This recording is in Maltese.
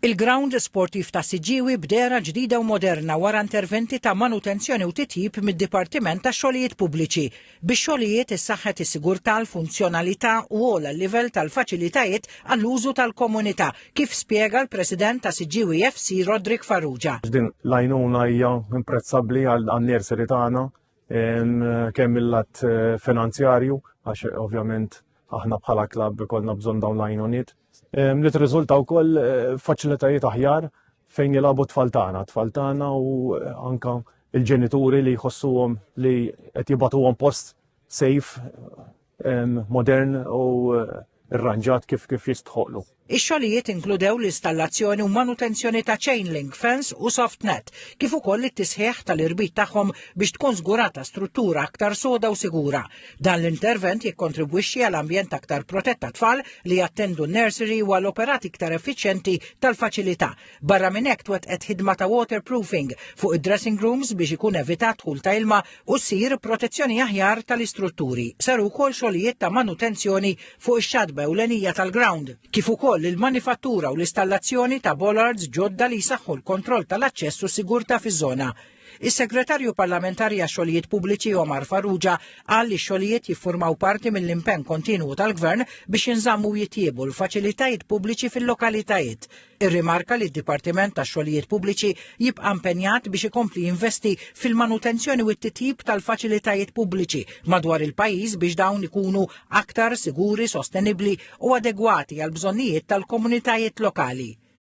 Il-grawnd sportiv ta' Siġġiewi b'dehra ġdida u moderna wara interventi ta' manutenzjoni u titjib mid-Dipartiment tax-Xogħlijiet Pubbliċi. Bix-xogħlijiet issaħħet is-sigurtà, l-funzjonalità u għola l-livell tal-faċilitajiet għall-użu tal-komunità, kif spjega l-President ta' Siġġiewi FC Roderick Farrugia. Din l-għajnuna hija imprezzabbli għan-nursery tagħna kemm mill-lat eh, finanzjarju għax ovvjament aħna bħala klabb ikollna bżonn dawn l-għajnuniet. Li tirriżulta wkoll eh, faċilitajiet aħjar fejn jilagħbu tfal tagħna, tfal tagħna u eh, anka il-ġenituri li jħossuhom li qed jibatuhom post safe, modern u eh, irranġat kif kif jistħoqlu. Ix-xogħlijiet inkludew l-installazzjoni u manutenzjoni ta' chain link fence u soft net, kif ukoll it-tisħiħ tal-irbit tagħhom biex tkun żgurata struttura aktar soda u sigura. Dan l-intervent jikkontribwixxi għal ambjent aktar protett tat-tfal li jattendu n-nursery u għal operat iktar effiċjenti tal-faċilità. Barra minn hekk twettqet ħidma ta' waterproofing fuq id-dressing rooms biex ikun evitat dħul ta' ilma u ssir protezzjoni aħjar tal-istrutturi. Saru wkoll xogħlijiet ta' manutenzjoni fuq ix-xatba ewlenija tal-ground, kif ukoll il-manifattura u l-istallazzjoni ta' bollards ġodda li jsaħħu l-kontroll tal-aċċess u s-sigurtà fiż-żona. Is-Segretarju Parlamentari għax-Xogħlijiet Pubbliċi Omar Farrugia qal li x-xogħlijiet jiffurmaw parti mill-impenn kontinwu tal-Gvern biex jinżammu u jitjiebu l-faċilitajiet pubbliċi fil-lokalitajiet. Irrimarka li d-Dipartiment tax-Xogħlijiet Pubbliċi jibqa' impenjat biex ikompli jinvesti fil-manutenzjoni u t-titjib tal-faċilitajiet pubbliċi madwar il-pajjiż biex dawn ikunu aktar siguri, sostenibbli u adegwati għall-bżonnijiet tal-komunitajiet lokali.